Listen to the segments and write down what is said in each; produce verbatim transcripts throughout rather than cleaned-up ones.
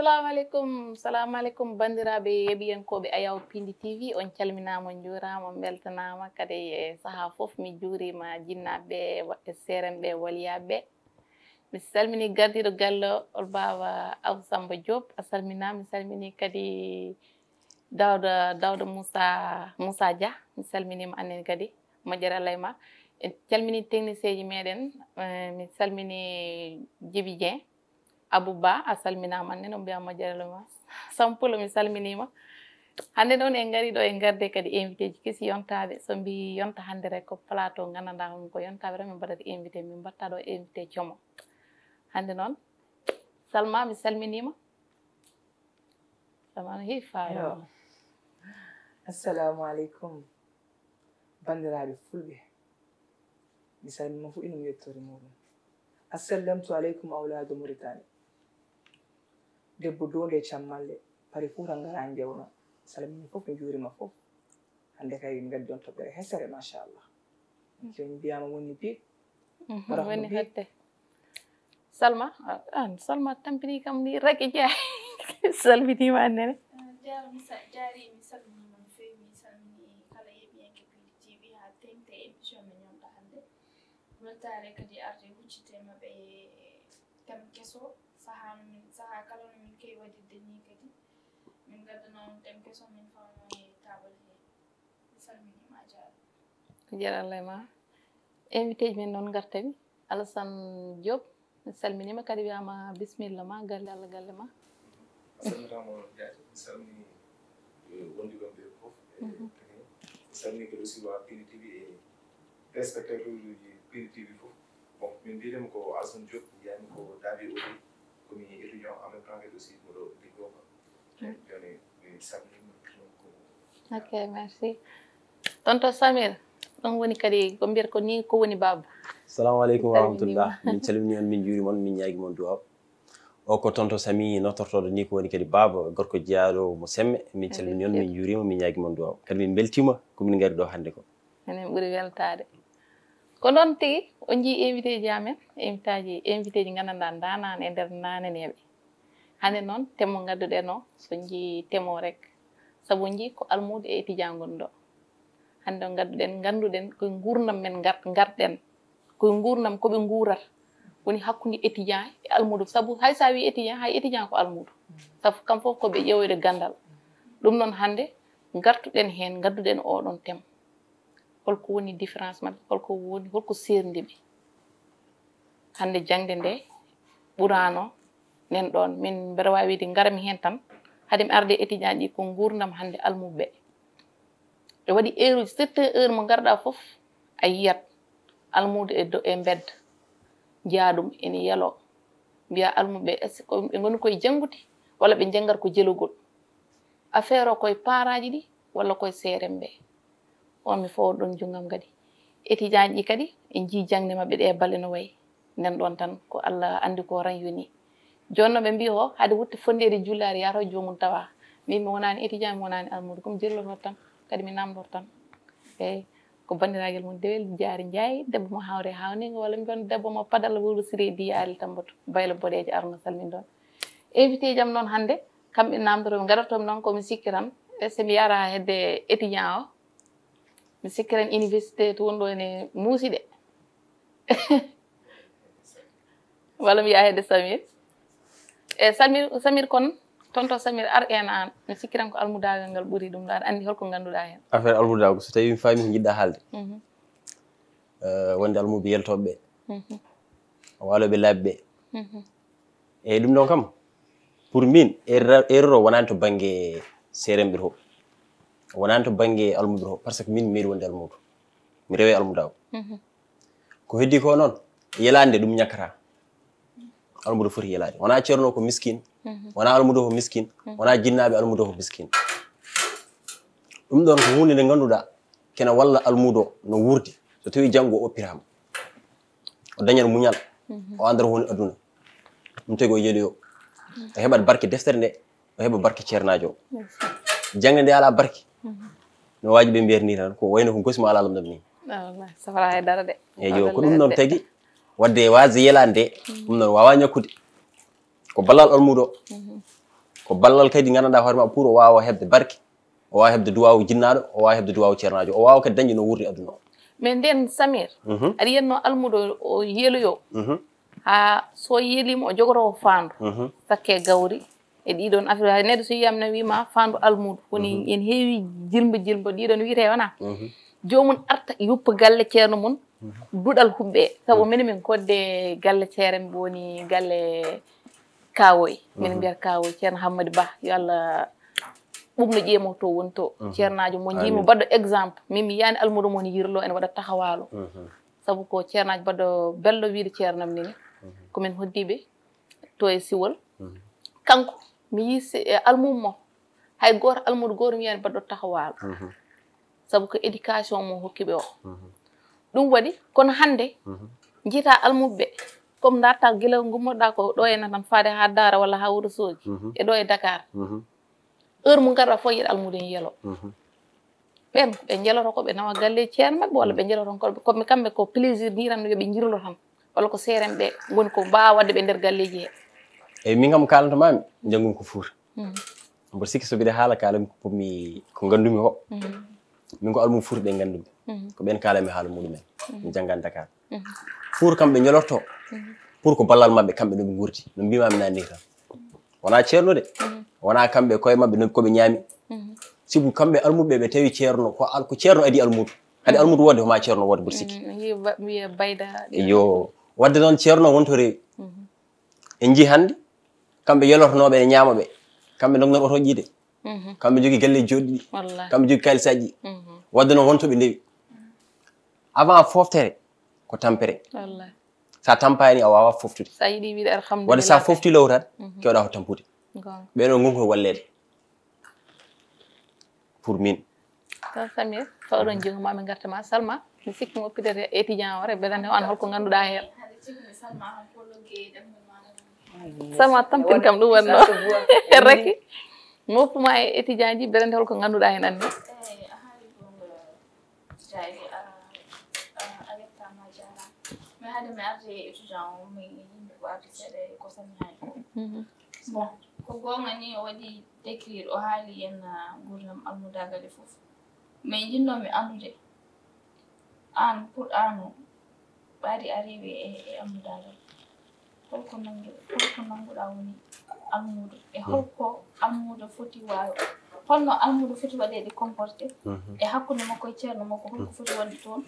Assalamu aleykum, salamu aleykum, banndiraaɓe yeeɓiyankooɓe Ayaw Pindi T V, on calminaama, on njuuraama, on mbeltanaama kadi e sahaa fof. Mi juuriima jinnaaɓe ɓe, wa-, e seerenɓe ɓe, waliyaaɓe ɓe. Mi salminii gardiiɗo galle o, on baaba Abou Samba Diop, a salminaama. Mi salminii kadi Daouda, Daouda Moussa, Moussa Dia, mi salminiima annen kadi, moƴƴere Allah e ma. En calminii technicien ji meɗen, eh, mi salminii Djiby Dieng, Abou Ba, a salminaama annen, on mbiyaa moƴƴere Allah e ma. Sampulo, mi salminiima. Hannde noon en ngarii ɗo, en ngardi kadi invité ji kesi yontaaɓe. So mbii yonta hannde rek ko plateau, nganndanɗaa hono ko yontaaɓe tan min mbaɗata invité, min mbaɗta ɗo invité como. Hannde noon, Salma, mi salminiima. Salma no heewi faalo. Yo. Assalamu aleykum, banndiraaɓe fulɓe. Mi salmii mo fof, ina mo yettoore muɗum. Assalamtu aleykum, awlaadu Muritani. Debbo doonde e cammalle, pari Fuuta ngara njewna. Salmini fof, mi juurima fof. Hannde kay, min ngaddi on toɓɓere hesere, machallah. Jooni mbiyaama woni biig. Mhm, woni biig. Hette. Salma, ah, ah, Salma tampini kam ni rek e jeeya. Salminiima annene. Ah, jaarama, sa-, jaari, mi salminiima no feewi, mi salmini kala yeeɓiyanke Pindi T V haa teeŋti e émission men ñoomɗo hannde. Weltaare kadi arde huccite e maɓɓe e thème keso, sahaa no min, sahaa kala no min keewi waɗirde ni kadi. Min ngaddana on thème keso, min fawno e taabal he. Mi salminiima, a jaaraama. Jaaraama Allah e ma. Invité ji men noon ngarta mi. Alassane Diop, mi salminiima kadi, wiyaama bismilla ma, galle Allah, galle ma. A salminaama, jaajëf. Mi salmini, eh, wonduɓe ɓe fof, eh, kadi mi salmini kadi aussi waa Pindi T V e téléspectateur uji Pindi T V fof. Bon, min mbiyetee mi ko Alassane Diop, mbiyami ko Dabi Odi, ko mi étudiant en même temps kadi aussi mboɗo liggoo. Jooni mi salminiima. Ok, merci. Tonton Samir, ɗum woni kadi ko mbiyata ko ni ko woni baaba. Salamu aleykum wa rahmatullah. Min calmini on, min juurima on, min ñaagi mon duwaaw. O ko tonton Sami notortooɗo ni ko woni kadi baaba, gorko jeyaaɗo mo semme. Min calmini on, min juurima, min ñaagi mon duwaaw. Kadi min mbeltima ko min ngari ɗo hannde ko. Enen ɓuri weltaade. Ko noon tigi, on njii invité ji amen, invité ji, invité ji nganndanɗaa ndaanaan e nder naananeeɓe. Hannde noon, temo ngadduɗen o, so njii temo rek, sabu njii ko almuudo e étudiant ngoni ɗo. Hannde o ngadduɗen, ngannduɗen koye nguurndam men ngar-, ngarɗen, koye nguurndam ko ɓe nguurata, woni hakkunde étudiant e almuudo. Sabu hay so a wii étudiant, hay étudiant ko almuudo. Sabu kam fof ko ɓe ƴeewoyde ganndal. Ɗum noon hannde, ngartuɗen heen, ngadduɗen oɗon temo. Holko woni différence maɓɓe? Holko woni, holko seerndi ɓe? Hannde jaŋde nde ɓuraano nen ɗoon. Min mbeɗa waawi wiide ngarmi heen tan, hade mi arde étudiant ji, ko nguurndam hannde almuuɓe. Ɓe waɗi heure uji, certaines heures mo ngarɗaa fof, a yiyat almuudo e do-, e mbedda, njiyaa ɗum ene yaloo. Mbiyaa almuuɓe, est-ce que ɓe ngoni koye janngude walla ɓe njanngat ko jelugol? Affaire o koye parent ji ɗi walla koye C R M ɓe? On mi fowɗon junngam kadi. Étudiant ji kadi, en njii jaŋde maɓɓe ɗe balle no wayi. Nden ɗon tan, ko Allah anndi ko ran yoni. Jooni no ɓe mbii o, hade wutte fonndeede juulaare, yaha to joomum tawa. Min mi wonaani étudiant, mi wonaani almuudo, ko mi jillorto tan, kadi mi namndor tan. Eey, ko banndiraagal mum Dewel Jaari Njaay, debbo mo Hawre Hawniingo, walla mi wiya debbo mo Padal Wuro Siree Diyaali Tamboto, Baylo Boɗeejo Arma, salmin ɗon. Invité jam noon hannde, kamɓe namndotoo, mi ngaɗotoo mi noon ko mi sikki tan, e so mi yahata hedde étudiant o, mi sikki tan université to woni ɗo ene muusi de. Walla mi yaha hedde Samir. E Samir, Samir kon, tonton Samir, ar en aan. Mi sikki tan ko almudaagal ngal ɓuri ɗum ɗo, aɗa anndi holko ngannduɗaa heen. Affaire almudaagal, so tawii mi faami ko njiɗɗaa haalde. Mhm. Eh, wonde almuuɓe yeltooɓe ɓe. Mhm. Waalooɓe laabi ɓe. Mhm. Eyyi, ɗum ɗon kam, pour min, erreur, erreur o wonaani to bannge seeremɓe to, wonaani to bannge almuuɓe to, par ce que min mi meeɗi wonde almuudo. Mi rewe almudaagu. Mhm. Ko heddi ko noon, yelaade ɗum ñakkata. Almuudo foti yelaade. Wonaa ceerno ko miskin, mhm, wonaa almuudo ko miskin, mhm, wonaa jinnaaɓe almuudo ko miskin. Ɗum ɗon ko huunde nde ngannduɗaa, kena walla almuudo no wuurdi, so tawii janngo o oppiraama. O dañat muñal, mhm, o anndata ko woni aduna. Ɗum tagi o yeɗoyo. O heɓat barke deftere nde, o heɓa barke ceernaajo o. Yes. Jaŋde nde alaa barke, mhm, no waaji ɓe mbiyata ni tan, ko wayno ko gosi mo alaa lamɗam ni. Ah, wallahi, safara hay dara de. Eeyo, ko ɗum noon tagi, waɗde waasde yelaade nde, mhm, ɗum noon waawaa ñakkude. Ko ballal almuudo. Mhm. Ko ballal kadi nganndanɗaa hoore maɓɓe pour o waawa heɓde barke, o waawa heɓde duwaawu jinnaaɗo, o waawa heɓde duwaawu ceernaajo, o waawa kadi dañde no wuurdi aduna o. Mais nden Samir, Mhm. aɗa yiyatno almuudo o yeeloyo, Mhm. haa so yeeliima o jogoto o faandu, Mhm. sakke gawri e ɗiɗon affaire. Hay neɗɗo so yiyama na wiima faandu almuudo woni en heewi jilmba jilmba ɗiɗon wiyete wona. Mhm. Joomum arta yuppa galle ceerno mum, duɗal huɓɓe. Sabu minen min kodde galle ceere, mi woni galle Kawoy. Min mbiyata Kawoy, Ceerno Hammadi Bah, yo Allah ɓuɓnu ƴiye mo to woni to. Ceernaajo mo njiimi baɗɗo exemple. Min mi yiyani almuudo mo woni yirlo ene waɗa taxawaalu. Sabu ko ceernaajo baɗɗo belɗo wiyde ceernam nini. Ko min hoddiiɓe to e Siwol. Kanko, mi yii se-, e almuudo mo. Hay gooto almuudo gooto mi yiyani baɗɗo taxawaalu. Sabu ko éducation mo hokki ɓe o. Ɗum waɗi, kono hannde, njiita almuuɓe ɓe, comme ndarta gila ngummoɗa ko ɗo e nan faade haa Daara walla haa Wuro Soogi, e ɗo e Dakar. Heure mo ngarɗa fof yiɗa almuudo en yelo. Ɓen, ɓe njeloto ko ɓe nawa galle ceerno maɓɓe, walla ɓe njeloto ko ɓe, comme kamɓe ko plaisir ni tan yo ɓe njirlo tan, walla ko seeren ɓe ngoni ko mbaawa waɗde ɓe nder galleeji he. Eyyi, min kam kaalanta maami, njanngumi ko Fuuta. Mboɗo sikki so mbiɗa haala kaalami ko mi, ko nganndumi ko. Min ko almuuɓe Fuuta ɓe nganndumi. Ko ɓen kaalami haala muɗumen. Mi janngaani Dakar. Fuuta kamɓe njolorto. Pour ko ballal maɓɓe kamɓe no ɓe nguurdi. No mbimami nani ni tan. Wona ceerno de. Wona kamɓe koye maɓɓe no ko ɓe ñaami. Sibu kamɓe almuuɓe ɓe tawi ceerno ko al-, ko ceerno adi almuudo. Hade almuudo wodde ko ma ceerno wodde mboɗo sikki. Wiye bayda. Yo. Wadde noon ceerno wonto rewi. En njii hannde, kamɓe yolortonooɓe ene ñaama ɓe. Kamɓe ndognoto oto jiide. Kamɓe njogii galle joɗɗi. Kamɓe njogii kaalisaaji. Wadde noon wonto ɓe ndewi. Avant foftere, ko tampere. Sa tampaani a waawaa foftude. Sa yiɗi wiide alhamdulillah. Wadde sa fofti low tan, kewɗa ko tampude. Ɓeɗo ngon koye walleede. Pour min. Tan Samir, fawɗon jingoma min garta ma. Salma, mi sikki mo pitete étudiant o rek, ɓe tan an holko ngannduɗaa heen. Salma tampin kam ɗum wonno. Rakki, moftuma e étudiant ji, ɓe tan holko ngannduɗaa heen anni. Jaaji, a a a yettaama a jaaraama. Mais hade mi arde e étudiant o, mi yimɓe ko arde seeɗa e ko sami haaji ko. Bon, ko goonga ni o waɗi décrire, o haali en nguurndam almudaagal e fof. Mais njinnoomi anndude aan pour aan o, ɓaadi a rewi e e almudaagal. Holko nangu holko nanguɗaa woni almuudo e holko almuudo foti waaw holno almuudo foti waɗeede comporté e hakkunde makko e ceerno makko holko foti waɗde toon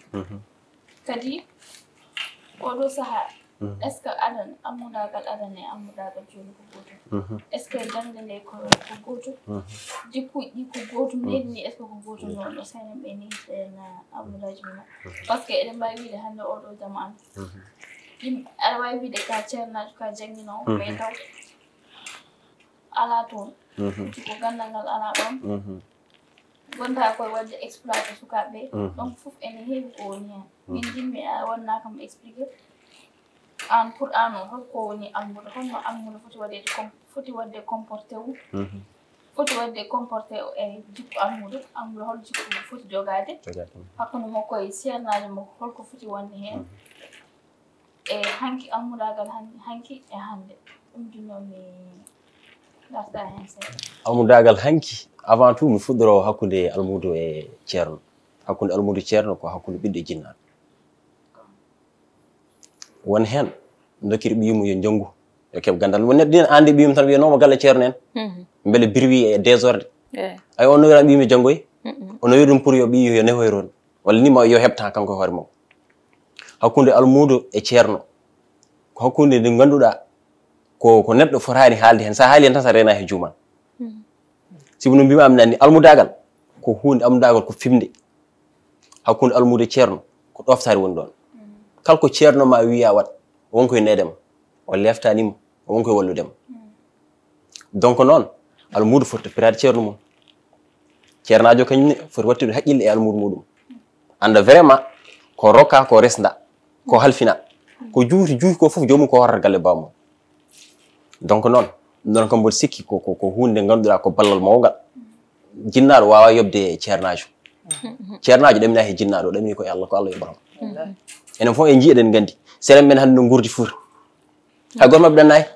kadi oɗo sahaa est ce que adan almudaagal adan e almudaagal jooni ko gootum est ce que dañde nde ko ko gootum jikkuuji ɗi ko gootum leydi ndi est ce que ko gootum noon ɗo senen ɓe ni ɓen almudaaji mum par ce que eɗen mbaawi wiide hannde oɗo zaman Yimɓe aɗa waawi wiide ka ceernaajo ka jannginoowo mais taw alaa toon. Ko ganndal ngal alaa ɗoon. Gonda koye waɗde exploité sukaaɓe ɓe. Donc fof ene heewi ko woni heen. Min njiɗmi a wonna kam expliqué aan pour aan o holko woni almuudo holno almuudo foti waɗeede foti waɗde comporté wu. Foti waɗde comporté e jikku almuudo almuudo hol jikku foti jogaade. Hakkunde makko e ceernaajo makko holko foti wonde heen. E hanki almudaagal hanki e hannde ɗum jinnomi darta heen seeɗa. Almudaagal hanki avant tout mi fuɗɗoro hakkunde almuudo e ceerno hakkunde almuudo ceerno ko hakkunde ɓiɗɗo e jinnaaɗo. Won heen dokkiri ɓiyum yo njanngu yo keɓ ganndal won neɗɗo ɗin anndi ɓiyum tan wiyanoma galle ceerno en mbele birwi e désordre. Ay on no wiran ɓiyum yo janngoy. Ono wiɗum pour yo ɓiyu yo nehoy toon walla ni ma yo heɓta kanko e hoore makko. Hakkunde almuudo e ceerno ko hakkunde nde ngannduɗaa ko ko neɗɗo fotaani haalde heen so a haali heen tan so a reenaaki he juuman. Sibu no mbimaami naanni almudaagal ko huunde almudaagal ko fimde hakkunde almuudo e ceerno ko ɗoftaari woni ɗoon. Kala ko ceerno ma wiya waɗ won koye needema o leftanima o won koye walludema. Donc noon almuudo foti toppitaade ceerno mum. Ceernaajo kañum ne foti wattude haqqille e almuudo muɗum annda vraiment ko rokka ko resda ko halfina ko juuti juuti ko fof joomum ko horata galle bamum. Donc noon ɗum ɗon kam mboɗo sikki ko ko ko hunde nde ngannduɗaa ko ballal mawngal. Jinnaaɗo waawaa yoɓde ceernaajo. Ceernaajo ɗaminaa he jinnaaɗo o ɗamini ko e Allah ko Allah yoɓata mo. Enen fof en njii eɗen nganndi seren men hannde no nguurdi fuuta. Hay gooto maɓɓe ɗannaaki.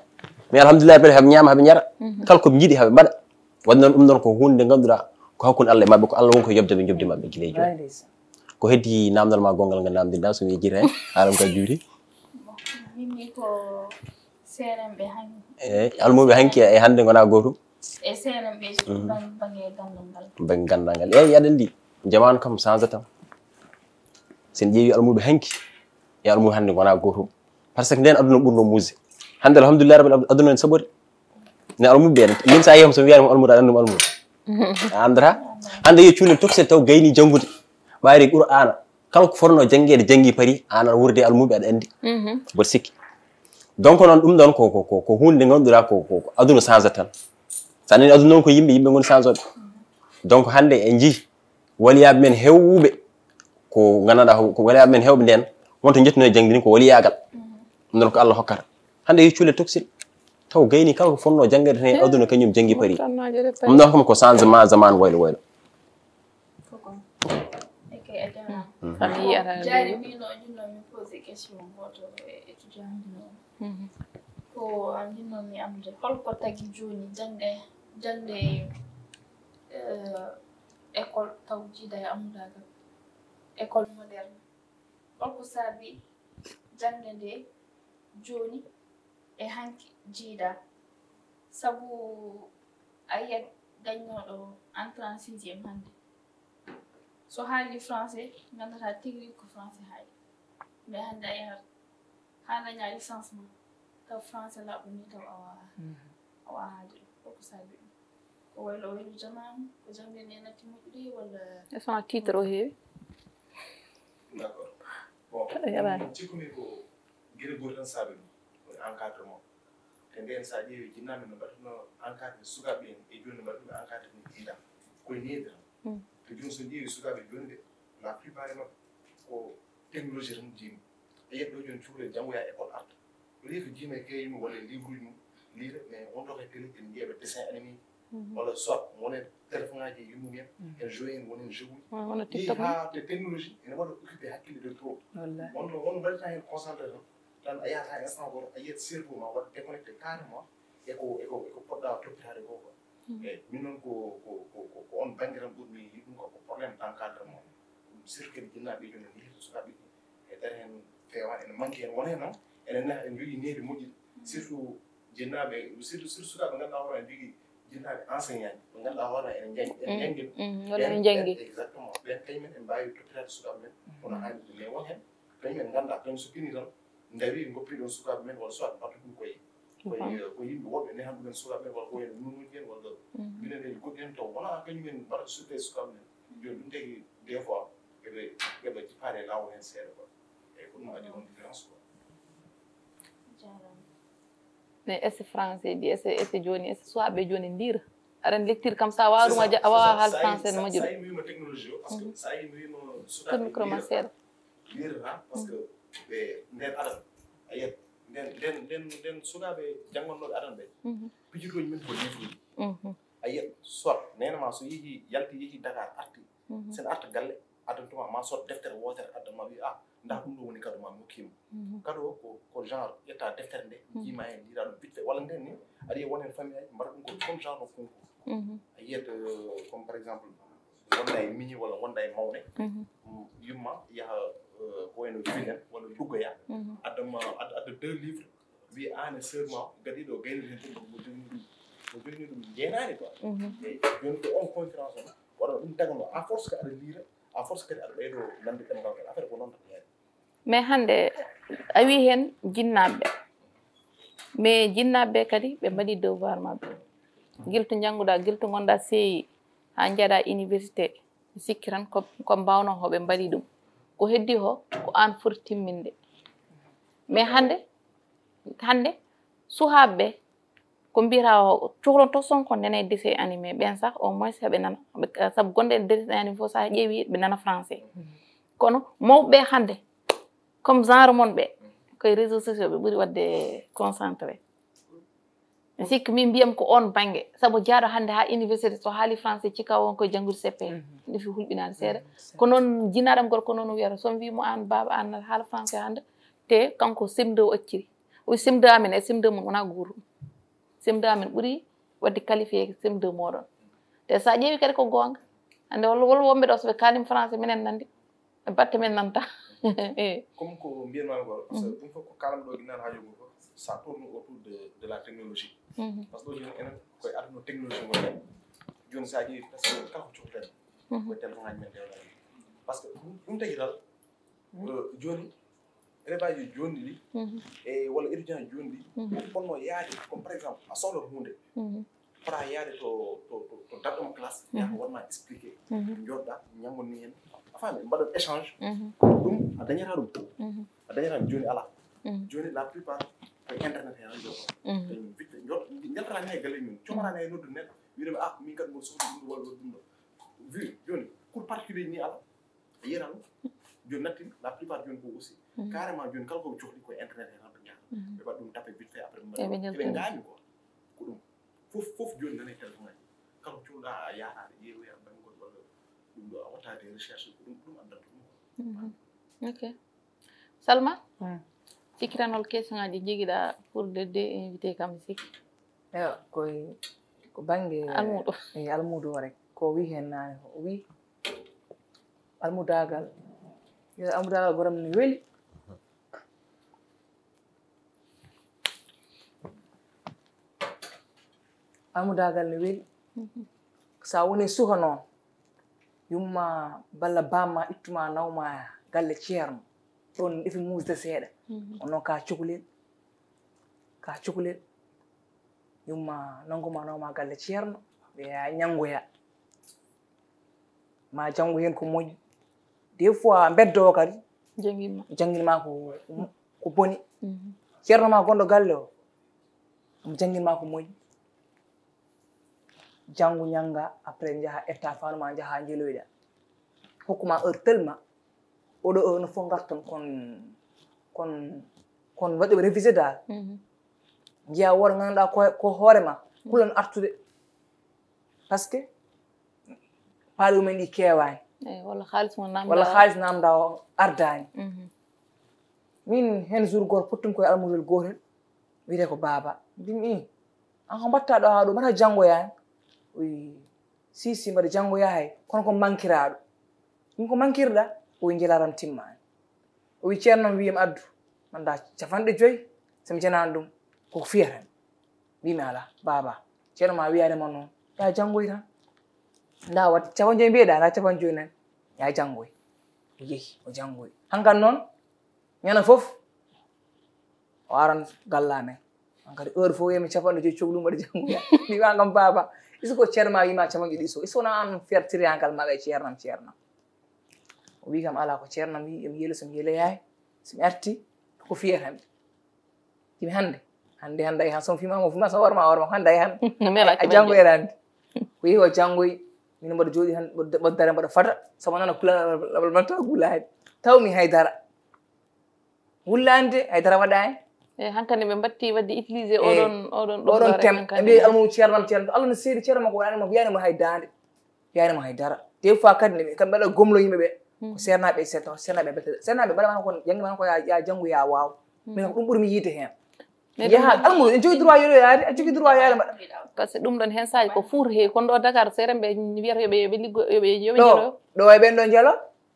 Mais alhamdulillah, ɓe haɓe ñaama, haɓe ñara. Kala ko ɓe njiɗi, haɓe mbaɗa. Waɗi noon, ɗum ɗoon ko huunde nde ngannduɗaa ko hakkunde Allah e maɓɓe, ko Allah woni ko yobde ɓe, jobdi maɓɓe gila e jooni. Ko heddi naamndal ma gonngal ngal naamndinɗaa, so mi yejjita heen, haala ko juuti. Min ni ko seenan ɓe hanki. Eyi, almuuɓe hanki e hannde ngonaa gootum. E seenan ɓe surtout bang- bange gandal ngal. Bagi ganndal ngal. Eyi, aɗa anndi, jamaanu kam changé tan. So en ƴeewi almuuɓe hanki e almuuɓe hannde ngonaa gootum. Par ce que ndeen aduna ɓurno muusde. Hannde alhamdulillah rabbil aduna en saɓori. Ne almuuɓe en. Min sa yehi so mi wiyaani mo almuudo, aɗa anndi mo almuudo. A anndataa. Hannde yo cuulen toksen taw gayni janngude. Ɓayri Qur'aana. Kala ko fotnoo janngeede, janngi pari, aan aɗa wuurde e almuuɓe, aɗa anndi. Mboɗo sikki. Donc noon ɗum ɗoon ko, ko, ko, ko huunde nde ngannduɗaa ko, ko, ko aduna changé tan. So a nani aduna noon ko yimɓe, yimɓe ngoni changé. Donc hannde en njii waliyaaɓe men heewɓe ko nganndanɗaa ko, ko waliyaaɓe men heewɓe ndeen wonto njettuno e jangde ni ko waliyaagal. Ɗum ɗoon ko Allah hokkata. Hannde yo cuulen toksen taw gayni kala ko fotnoo janngeede tan e aduna kañum janngi pari. Ɗum ɗoon kam ko changement zaman waylo waylo. Koko. Eke a jarama. Kam yiyata Jaari mbino jinno mi posé question goto e étudiant mbino. Ko an jinno mi amde holko tagi joni jangde jangde eh, école taw jiida e amudagal école moderne. Holko saabi jangde nde joni e hanki jiida? Sabu a yiyat gañnoɗo entrée en sixième hannde. So haali français, nganndataa tigi ko français haali. Mais hannde a yahat haa dañaa licence ma, taw français laaɓɗo ni taw a waawaa. A waawaa haalde ɗum. Holko saabi ɗum? Ko waylo waylo jamaanu, ko jangde nde natti moƴƴude walla Est-ce que titre o heewi? D'accord. Bon, cikkumi ko gila gooto tan saabi ɗum, ko encadrement. Te ndeen so a ƴeewi jinnaaɓe no mbaɗatno encadre sukaaɓe en e jooni no mbaɗatno encadre ni jiida. Koye needi tan. Te jooni so ƴeewi sukaaɓe jooni ɓe, la plupart e maɓɓe ko technologie tan jiimi. A yiyat ɗo jooni cukalel janngoya école arta. Au lieu que jiima e cahier mum walla e livre uji mum, liira, mais on ɗo kay télé en njiya ɓe dessin animé. Walla soit wona e téléphone aji e yummumen, en joué en wona en jeu uji. Wona Yehi TikTok ni. Haa te technologie ene waɗa occupé hakkille de trop. Wallahi. On ɗo on mbaɗata heen concentré tan, tan a yahata instant goto a yiyat cerveau ma waɗa déconnecté carrément e ko e ko e ko poɗɗa toppitaade ko quoi. Eyi min noon ko ko ko ko on bannge tan ɓurmi yiɗ ɗum ko ko problème d' encadrement. Surtout kadi jinnaaɓe jooni no njehirta sukaaɓe ɗi e dara heen feewa ene manque heen wona heen noon ene neeha ene njogii needi moƴƴi surtout jinnaaɓe surtout surtout sukaaɓe ngannduɗaa hoore ene njogii jinnaaɓe enseignant ɓe ngannduɗaa hoore ene njanngi ene njanngi Walla ene njanngi. Exactement ɓen kañumen en mbaawi toppitaade sukaaɓe men kono haalirde mais won heen kañumen ngannduɗaa kañum so fini tan ndawi ngoppi ɗon sukaaɓe men walla soit mbaɗta ɗum koye koye ko yimɓe woɓɓe nehan ɗumen sukaaɓe men walla ko wayno nunuji en walla minen en goɗɗi en taw wona kañum en mbaɗata suɓe sukaaɓe men joni ɗum tagi des fois eɓe eɓe jippaade e laawol heen seeɗa quoi eyi ko ɗum addi on différence quoi Jarama. Mais est-ce français bi est-ce est-ce joni est-ce soit ɓe joni ndira aɗan lecture kam sa wawa ɗum a ja- a wawa haal français no majjuɗo mi wima technologie o parce que sa yi mi wima Tourne micro ma seeɗa. Lirata parce que ɓe nden adan a yiyat nden nden nden nden sukaaɓe janngannoɓe adan ɓe pijirlooji men ko livre uji a yiyat soit nene ma so yehi yalti yehi Dakar arti sen arta galle addantuma ma soit deftere wootere addan ma wi a nda ɗum ɗo woni kado ma mi hokkima kado ko ko genre ƴetta deftere nde jiima hen lira ɗum vite fait walla nden ni aɗa yiya wonen famille aji mbaɗa ɗum ko comme genre no concours a yiyat comme par exemple wonda e miñi walla wonda e mawne yumma yaha ko wayno jibinen walla luggoya addama adda deux livre wi an e seur ma gadiɗo gaynir hen ɗum mo jogni ɗum mo jogni ɗum jeenani quoi eyi joni ko on conférence on waɗa ɗum tagano à force que aɗa lira à force kadi aɗa ɓeydo nande ɗemgal ngal affaire ko noon tan yaari Mais hannde a wi heen jinnaaɓe ɓe mais jinnaaɓe ɓe kadi ɓe mbaɗi devoir maɓɓe gilto njannguɗa gilto ngonɗa C I haa njaɗa université mi sikki tan ko ko mbawno hoɓe mbaɗi ɗum ko heddi ho ko an foti timminde mais hannde hannde suhaaɓe ɓe ko mbiyata o cukalon to son ko nene dessin animé ɓen sah au moins heɓe nana sabu gonɗe e dessin animé fof sa ƴeewi ɓe nana français kono mawɓe hannde comme genre mon ɓe koye réseau sociaux ɓe ɓuri wadde concentré mi sikki min mbiyam ko on bangge sabu jaaɗo hannde ha université so haali français cika on koye janngude ceppe ndefi hulɓinaade seeɗa ko noon jinnaɗam gorko noon o wiyata so mbimo an baaba an haala français hannde te kanko sim deux o acciri o sim deux amen e sim deux mon wona gootum C M deux amen ɓuri waɗde qualifié C M deux mooɗon. Te so a ƴeewi kadi ko goonga. Hannde wol wol wonɓe ɗo so ɓe kaalima français minen nanndi. Ɓe batte min nanta. Eh. Comme ko mbiyanmaami ko, parce que ɗum fof ko kaalam ɗo ginnaaw haa jogo fof, ça tourne autour de, de la technologie. Parce que ɗo jooni enen koye aduna technologie ngon ɗen. Jooni so a ƴeewi presque kala ko cohlen koye téléphone aji men ndewɗa. Parce que ɗum tagi tan, jooni élève aji jooni ɗi e walla étudiant jooni ɗi, fof ponno yaade comme par exemple a sohlat huunde, fota yaade to to to daɗɗo mo classe, yaha wonma expliqué, joɗɗa ñango ni hen, a faami, mbaɗa échange. Ɗum a dañata ɗum. A dañata ɗum jooni ala. Jooni la plupart ko internet hen joɗɗo. Joɗɗo jaltata ni e galle mum, comata ni e noddu neɗɗo, wiɗema ah min kadi mboɗo sohli ɗum ɗo walla ɗum ɗo. Vu jooni cours particulier ni ala. A yiyata ɗum jooni nattin la plupart jooni ko aussi carrément jooni kala koɓe cohli koye internet hen tan ɓe jahata, ɓe mbaɗa ɗum tape vite fait après ɓe mbaɗa eɓe gaami quoi. Ko ɗum fof fof jooni nane téléphone aji, kala ko cohluɗa a yahata aɗa ƴeewoya bangol walla ɗum ɗo a watta des recherche, ko ɗum ɗum addanta ɗum quoi. Ok. Salma, cikkitanol question aji jogiɗa pour de deux invité kam sikki? Ewa, koye ko bangge Almuudo. E almuudo o rek ko wi hen naane o wi almudagal. Yo almudagal goram ne weli. Almudagal ne weli. Sa woni suka noon, yumma balla bamma ittuma nawma galle ceerno, ɗon ɗefi muusde seeɗa. Kono ka cukalel, ka cukalel, yumma nannguma nawma galle ceerno, ɓe yaha ñanngoya. Ma janngu heen ko moƴƴi. Des fois mbeddo o kadi Jangima. Jannginma ko ko boni. Ceerno ma gonɗo galle o, omo jannginma ko moƴƴi. Janngu ñannga, après njaha ƴetta fanuma njaha njeloyɗa. Hokkuma heure tellement oɗo heure no fof ngarton kon kon kon waɗɓe révisé dal. Njiya woto ngannduɗa ko ko hoore ma hulan artude. Parce que paali mumen ɗi keewani. Eyi, walla haalis mo namda walla haalis namda o ardani. Min hen jour goto pottum koye almudel gotel wiyete ko baaba mbimi i an ko mbatta ɗo ha ɗo mbaɗa janngoyani. Wi si si mbaɗa janngoya hay kono ko mankiraɗo. Ɗum ko mankirɗa o wi jelaram timmani. O wi ceerno mi wiyam addu manda capanɗe joyi. Somi janani ɗum koko fiyata mi. Mbimi ala baaba ceerno ma wiyade ma noon ya janngoy tan. Nda wat capanɗe joyi mbiyeɗa nda capanɗe joyi nan ya janngoy. O yehi o janngoy hankan noon ñande fof o aran gallamen. An kadi heure fof wiyami capanɗe joyi cohli mbaɗa janngoya. Mbima kam baaba iso ko ceerno ma wima capanɗe joyi ɗi so iso wona an fertiriyangal maɓe ceernam ceernam. O wi kam ala ko ceernam wi emi yeelo somi yeeloyayi somi arti ko fiyatanmi. Timi hannde hannde hannde ay han somi fima mo fima so warma warma hannde ay han a janngoyere hannde. Ko yehi o janngoy min mboɗo jooɗi han mboɗo dare mboɗo fada somo nana kula labal man taw gulaani taw mi haydara wullaande haydara waɗaani. E hankadi ɓe mbatti wadde utilisé oɗon oɗon oɗon tem ɓe mbi almum ceernam ceernam allah no seedi ceernam makko waɗaani mo wiyaani mo hay daande. Yaani mo hay dara des fois kadi ne kam mbaɗa gomlo yimɓe ɓe ko sernaɓe sernaɓe bete sernaɓe mbaɗa mana kon janggi mana ko ya janngu ya waaw. Min ko ɗum ɓurmi yiide heen. Yaha almuɗo en jogi droit yoɗoyaade a jogi droit yaade mbaɗa. Par ce que ɗum ɗon heen saaji ko fuuta heewi kono ɗo Dakar seere ɓe mbiyata yoɓe yoɓe liggo yoɓe yoɓe jelo. Ɗo e ɓen ɗo jelo.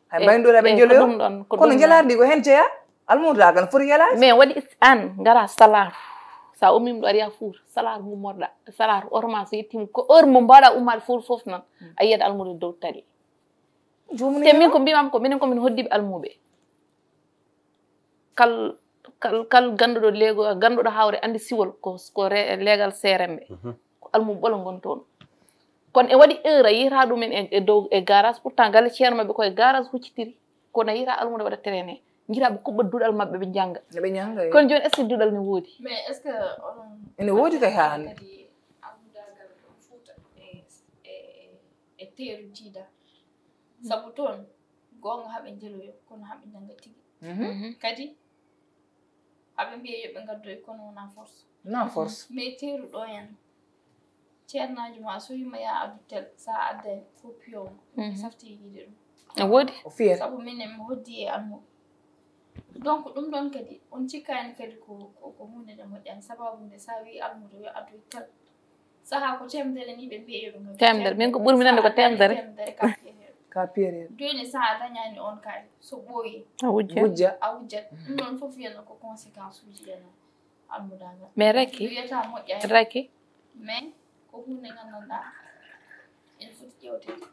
Hay mbayno ɗo eɓe jelo ɗum ɗon kono jelaade ndi ko heen jeya. Almuuda kan foti yalaade. Mais waɗi an ngara salaar sa ummima ɗo aɗa yaha fuuta salaar gummorɗa salaar oto ma so yettima ko heure mo mbaɗa ummaade fuuta fof noon a yiyat almuuda dow tali. Te min ko mbimam ko minen komin hoddiɓe almuuɓe kal kal kal ganduɗo lego ganduɗo hawre andi siwol ko ko legal seremɓe ko almuuɓe ɓolo gon toon. Kono e waɗi heure a yiyata ɗumen e dow e garage pourtant galle ceerno maɓɓe koye garage huccitiri. Kono a yiyata almuuɓe waɗa traine jira ɓe kuɓɓa duɗal maɓɓe ɓe jannga. Ɓe jannga kono jooni est ce que duɗal ne woodi? Mais est ce que oɗon ene woodi kay haa hannde. Kadi almudagal ɗon fuuta e e e teeru jiida sabu toon goonga haɓe njeloyo kono haɓe njannga tigi. Kadi aɓe mbiya yoɓe ngaddoy kono wona force. Wona force. Mais teeru ɗo en ceernaajo ma so wima ya addu tel sa adday ko piyowo ma safti yiide ɗum. A woodi o fiyata sabu minen mi hoddi e almuɓe. Donc ɗum ɗon kadi on cikkaani kadi ko ko ko huunde nde moƴƴaani, sababu nde so a wii almuudo yo addu tel sahaa ko temedere ni ɓe mbiya yo ɓe ngaddu. Temedere. Min ko ɓurmi nande ko temedere. Temedere ka piyeteeɗo. Ka piyeteeɗo. Jooni so a dañaani on kadi so ɓooyi a wujja. Wujja. A wujjat ɗum ɗon fof wiyata ko conséquence uji ɗen. Almuudagal. Mais Racky, wiyata moƴƴaani. Racky. Mais ko huunde nganndanɗaa ene foti ƴeewteede.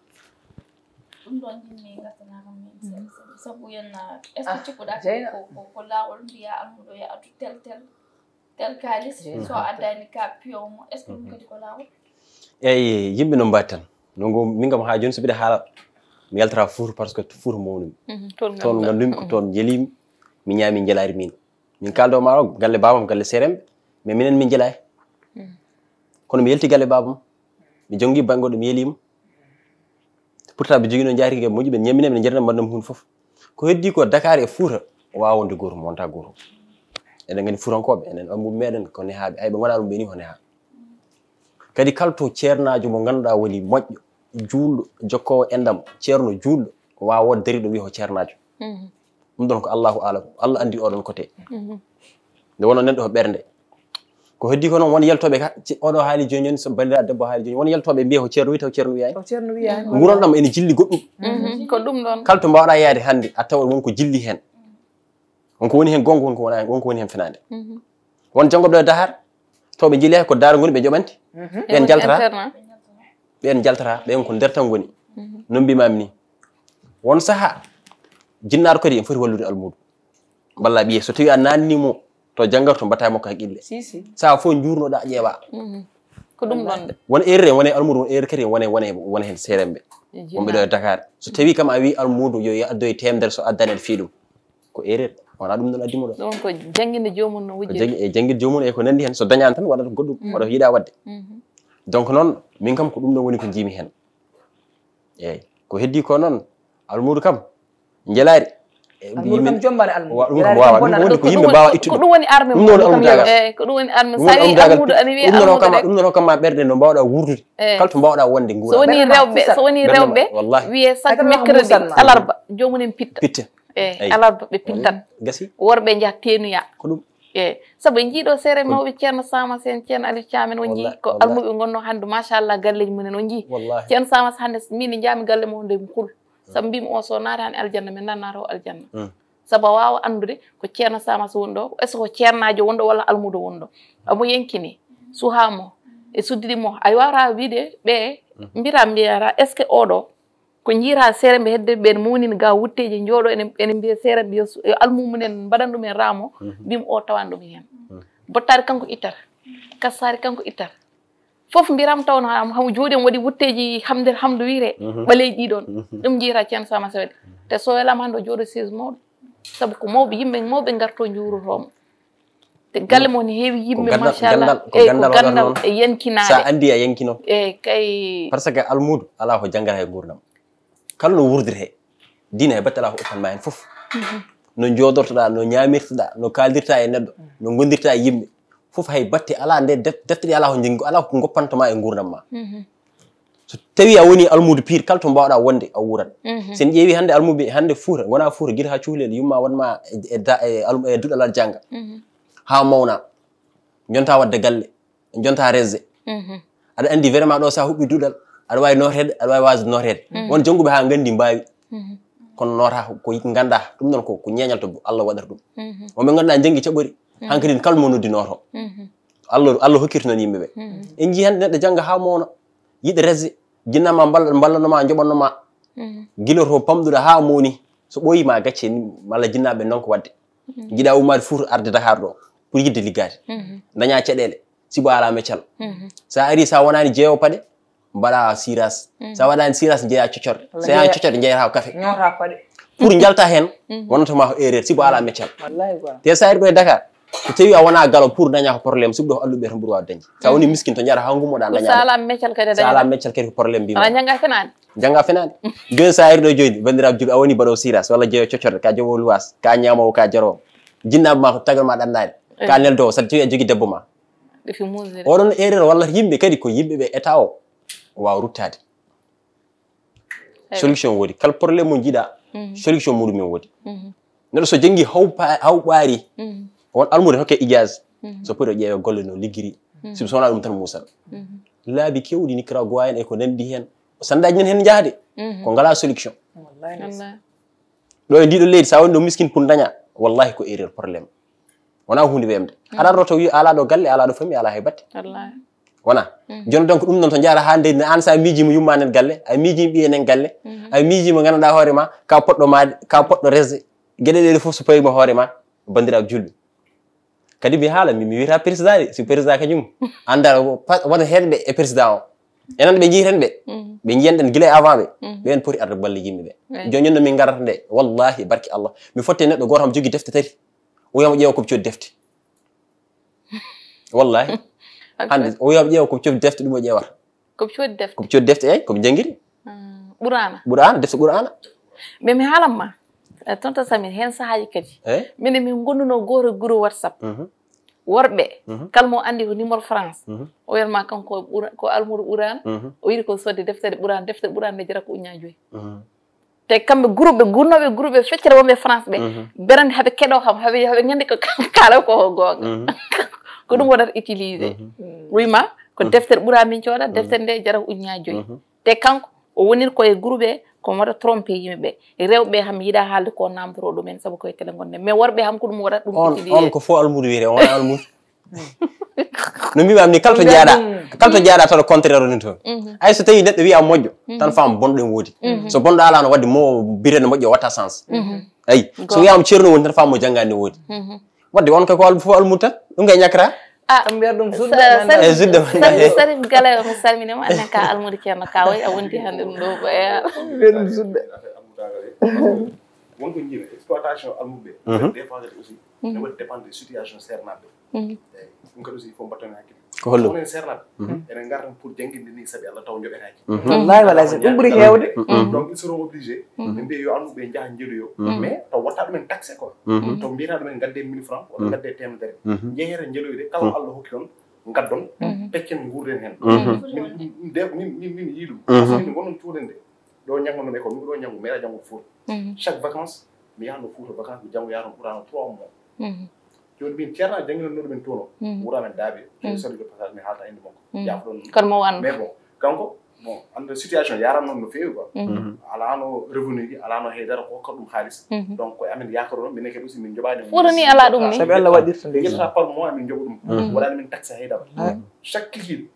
Ɗum ɗon njimmi ngartanaa kam min seeɗa seeɗa. Sabu yenna est ce que cikkuɗa ko ko ko laawol mbiya almuudo yo addu tel tel tel kaalis so addani ka piyomo est ce que ɗum kadi ko laawol? Eyyi, yimɓe no mbawi tan. No ngo min kam ha joni so mbiɗa haala mi yaltata Fuuta parce que Fuuta mawnumi. Toon ngandumi ko toon jelimi, mi ñaami jelaari min. Min kaldo ma o galle babam galle seremɓe, mais minen min jelay. Kono mi yalti galle babam, mi jongi bangoɗo mi yelima. Pourtant ɓe jogino jaatigi moƴƴi ɓe ñamina ɓe jarna mbaɗnam hunde fof. Ko heddi ko Dakar e Fuuta wawa wonde goto mo wonta goto. Eɗen gandi Fuutankoɓe enen almuɓe meɗen ko nehaaɓe, hay ɓe gona ɗum ɓe ni ko nehaaɓe. Kadi kala to ceernaajo mo ngannduɗaa woni moƴƴo, juulɗo, jokkoowo enɗam, ceerno juulɗo, waawa wood dariiɗo wiya ko ceernaajo. Ɗum ɗon ko Allahu aalam, Allah anndi oɗon kote. Nde wonno neɗɗo ko ɓernde. Ko heddi ko noon won yaltooɓe ka, ci- oɗo haali jooni jooni, so banndiraaɗo debbo haali jooni, won yaltooɓe mbiya ko ceerno wiyi taw ceerno wiyaani. Ko ceerno wiyaani. Nguurndam ene jilli goɗɗum. Ko ɗum ɗon. Kala to mbaawɗaa yaade hannde, a tawa won ko jilli heen. Won ko woni heen goonga, won ko wona- won ko woni heen fenaande. Won janngoɓe ɗo e Dakar, taw ɓe jilli hay ko daara ngoni ɓe joɓanti. Ɓeen jaltata. Ɓeen jaltata, ɓeen ko nder tan ngoni. No mbimami ni. Won saha, jinnaaɗo kadi ene foti wallude almuudo. Walla ɓiye, so tawi a nanni mo to janngarto mbatta e makko haqqille. Si, si. Saha fof njurnoɗa ƴeewa. Ko ɗum ɗon de. Won erreur en, wone almuudo, won erreur kadi en, wone, wone, wone heen seeremɓe. Wonɓe ɗo e Dakar. So tawi kam a wi almuudo yo addoy temedere so addani aɗa fii ɗum. Ko erreur. Wona ɗum ɗon addi mo ɗo. Ɗum ko jannginde joomum no wujjiri. Ko janngi- e jannginde joomum e ko nanndi heen. So dañaani tan waɗata ko goɗɗum, waɗa ko yiɗa waɗde. Donc noon, min kam ko ɗum ɗon woni ko njiimi heen. Eeyi. Ko heddi ko noon, almuudo kam, njelaari. E, almuudo kam yimɓe- jombare almuudo. Wa- ɗum kam Njelaari wawa. Ɗum bonata. Woni ko yimɓe mbawa ittude. Ko ɗum woni arme ɗum ɗon almuudagal. Eeyi, ko ɗum woni arme. Ɗum ɗon almudagal. Almuudo ana wiya ɗum ɗon almuudo hokkama, rek. Ɗum ɗon hokkama ɓerɗe no mbawɗa wurdude. Eeyi. Kala to mbawɗa wonde nguura. So woni rewɓe, so woni rewɓe, wallahi. Wiye chaque mercredi, alarba, joomum en pitta. Pitta. Eeyi, alarba ɓe pittan. Gasi. Worɓe njaha teenoya. Ko ɗum. Eeyi, sabu en njii ɗo seere mawɓe Ceerno Samas en, Ceerno Aliou Thiam en, on njii ko almuɓe ngonno hannde, machallah, galleeji mum en, on njii. Wallahi. Ceerno Samas hannde, min njaami galle mum nde mi hul. Sabu mbimi o so naataani aljanna, min nan naata o aljanna. Sabu a waawa anndude ko Ceerno Samas woni ɗo, est ce que ko ceernaajo woni ɗo walla almuudo woni ɗo. Omo yenkini, suhaa mo, e suddidi mo. A waawataa wiide ɓe, mbiyata, mbiyata, est ce que oɗo, ko njiiraa seeremɓe hedde ɓeen mawnini ga wutteeji njooɗo ene, ene mbiya seeremɓe yo su- yo almumumen mbaɗan ɗum en raamo, mbimi o tawan ɗum heen. Bottaari kanko ittata, kassaari kanko ittata. Fof mbiyataama taw no ham- hamo jooɗi omo waɗi wutteeji hamde hamdo wiyre, ɓaleeji ɗi ɗoon. Ɗum njiiraa Ceerno Samas waɗi. Te so welaama hannde o jooɗo siège mawɗo. Sabu ko mawɓe yimɓe mawɓe ngarto njuurotoomo. Te galle mo ne heewi yimɓe, machallah. Ko gandal, ko gandal waɗata noon. E yankinaade. Sa anndi a yankino. Eeyi, kay. Parce que almuudo alaa ko janngata e nguurndam. Kala no wurdirte, diine e batte alaa ko okkan ma heen fof. No njooɗortoɗaa, no ñaamirtoɗaa, no kaaldirta e neɗɗo, no ngondirta e yimɓe. Fof hay batte alaa nde def- defte ɗe alaa ko njanngi, alaa ko ngoppanta ma e nguurndam ma. So tawi a woni almuudo piir, kala to mbaawɗa wonde, a wuurat. So en ƴeewi hannde almuɓe, hannde Fuuta, wona Fuuta, gila haa Cuhlel, yumma waɗma e, e da- e alm- e duɗal aɗa jannga. Haa mawna, jonta waɗde galle, jonta resde. Aɗa anndi vraiment ɗo sa huɓɓi duɗal, aɗa waawi nooteede, aɗa waawi waasde nooteede. Won jannguɓe haa nganndi mbaawi. Kono noota ko ko ngannda, ɗum noon ko, ko ñeeñal to Allah waɗata ɗum. Wonɓe ngannduɗaa njanngi caɓori, hankadin kala mo noddi nooto. Allah, Allah hokkirta noon yimɓe ɓe. En njii hannde neɗɗo jannga haa mawna, yiɗa resde, jinnama mballa, mballanoma, njoɓannoma. Gila to pamɗuɗa haa mawni, so ɓooyi ma gacce ni, malla jinnaaɓe noon ko waɗde. Jiɗa ummaade Fuuta arde Dakar ɗo, pour yiɗde liggaade. Daña caɗeele, sibu a alaa meccal. Sa ari, sa wonaani jeewo paɗe, mbaɗa siras. Sa waɗaani siras, njeeya coccorɗe. Sa yaani coccorɗe, njeeyata ko kafe. Ñoota paɗe. Pour njalta heen, wonata ma ko erreur, sibu a alaa meccal. Wallahi quoi. Te sa ari ɗo e Dakar, so tawi a wona galo pour daña ko problème, sibu ɗo ko alluɓe tan ɓuri waawde dañde. Sa woni miskin to njara haa ngummoɗa daña. Sa alaa meccal kadi a dañata. Sa alaa meccal kadi ko problème mbima. Wona jannga fenaani. Jannga fenaani. Jooni sa ari ɗo jooni, banndiraaɓe julɓe, a woni baɗowo siras, walla jeeyo coccorɗe, ka joɓowo luwaas, ka ñaamowo, ka jaroowo. Jinnaaɓe ma ko tagal ma ɗannaade. Ka neldowo, so tawi a jogii debbo ma. Ɗe fi muusde. Oɗon erreur walla yimɓe kadi ko yimɓe ɓe état o waawa ruttaade. Solution woodi. Kala problème mo njiɗa, solution muɗum en woodi. Neɗɗo so janngi haw pa- haw ɓaari, on almuudo hokke ijaz. So poti o ƴeewa golle no liggiri. Sibu so wonaa ɗum tan muusal. Laabi keewɗi Nicaragua en e ko nanndi heen, sandaaji nan heen njahde. Ko ngalaa solution. Wallahi. Ɗo e ndiɗo leydi, so a woni ɗo miskin pour daña, wallahi ko erreur, problème. Wonaa huunde weemde. Aɗa ardo to wi alaa ɗo galle, alaa ɗo famille, alaa hay batte. Wallahi. Wona. Jooni donc ɗum noon to jaara haa ndeydi, an so a miijiima yumma nen galle, a miijiima ɓiye nen galle, a miijiima ngannduɗaa hoore ma, ka poɗɗo maade, ka poɗɗo resde, geɗe ɗe fof so pawii ma hoore ma, banndiraaɓe julɓe. Kadi mi haala, mi mi wiyata président de, si président kañum annda wona heɗɓe e président o. Enen ɓe njiyten ɓe, ɓe njiyanɗen gila e avant ɓe, ɓen poti arde balle yimɓe ɓe. Jooni ñande min ngarata nde, wallahi barke Allah, mi fotte neɗɗo gooto kam jogii defte tati, o wiyama ƴeewa ko ɓe coodi defte. Wallahi. Hannde o wiyama ƴeewa ko ɓe coodi defte, ɗum o ƴeewata. Ko ɓe coodi defte. Ko ɓe coodi defte, eyi, ko ɓe janngiri. Ɓuraana. Ɓuraana, defte Ɓuraana. Mais mi haalan ma, eh, tonton Samir, heen sahaaji kadi. Eyi. Minen min ngonduno gooto e groupe WhatsApp. Worɓe, kala mo anndi ko numéro France. O wiyatma kanko ko ɓura- ko almuudo Ɓuraana. O yiɗi ko sodde deftere Ɓuraana, deftere Ɓuraana nde jarata ko uññaaji joyi. Te kamɓe groupe ɓe gurnooɓe groupe ɓe feccere wonɓe France ɓe, berande haɓe keɗo kam, haɓe haɓe nganndi ko kala ko goonga. Ko ɗum wonata utilisé. Wima ko deftere Ɓuraana min cooda, deftere nde jarata ko uññaaji joyi. Te kanko o wonir ko e groupe ɓe, ko wata trompe yimɓe ɓe. Rewɓe kam yiɗa haalde ko namdoro ɗumen sabu ko e télé ngonɗen. Mais worɓe kam ko ɗum wata ɗum On utilisé. On ko faux almuudo wiyete, on wona almuudo. No mbiɗa ni, kala to jaaɗa, kala to jaaɗa tawa contraire woni toon. Hay so tawi neɗɗo wiya moƴƴo, tan faam bonɗo en woodi. So bonɗo ala no wadde mo birene moƴƴo watta sens. Ayi, so wiyama ceerno woni tan faam mo janngaani woodi. Wadde on kay ko al- fof almuudo tan, ɗum kay ñakkata. Ah, mbiyat ɗum sudda. E sudda. Sarif Sarif Gala, mi salminima, annen ka almuudo ceerno ka wayi a wondi hannde ɗum ɗo. Mbiyat ɗum sudda. Won ko jiimi exploitation almuudo ɓe. Des fois kadi aussi ne waɗi dépendre de situation seernaaɓe. Eyi, ɗum kadi aussi il faut mbatten hakkille. Ko holɗum? Onen seernaaɓe enen ngartan pour jannginde ni sabi Allah taw joɓetaaki. Wallahi wallahi, so ɗum ɓuri heewde. Donc ils seront obligés ɓe mbiya yo almuudo ɓe njaha njeloyo, mais taw watta ɗumen taxe quoi. Taw mbiyata ɗumen ngadde mille francs walla ngadde temedere. Njehete njeloyde, kala Allah hokki on ngaddon, peccen nguurden heen. Min min min min yii ɗum. Min ngonnon cuuɗen de. Ɗo ñanngono mi ko mi ɗo ñanngu meeɗa janngo Fuuta. Chaque vacances mi yahanno Fuuta vacances, mi janngo yaron Ɓuraana trois mois. Jooni min ceerno jannginannoɗo min toon o, wuro amen Daabe. Salut de passage, mi haalta innde makko, yaafo ɗon. Kono mo wano. Mais bon, kanko, bon, annda situation yaran noon no feewi quoi. Alano revenu ji, alano haydara ko hokkat ɗum haalis. Donc koye amen yaakorono, minen kadi aussi min joɓani. Fuuta ni ala ɗum ni. Sabi Allah waɗirta nde. Yetta par mois min joɓa ɗum. Waɗani min taxe haydara. Chaque kikiiɗe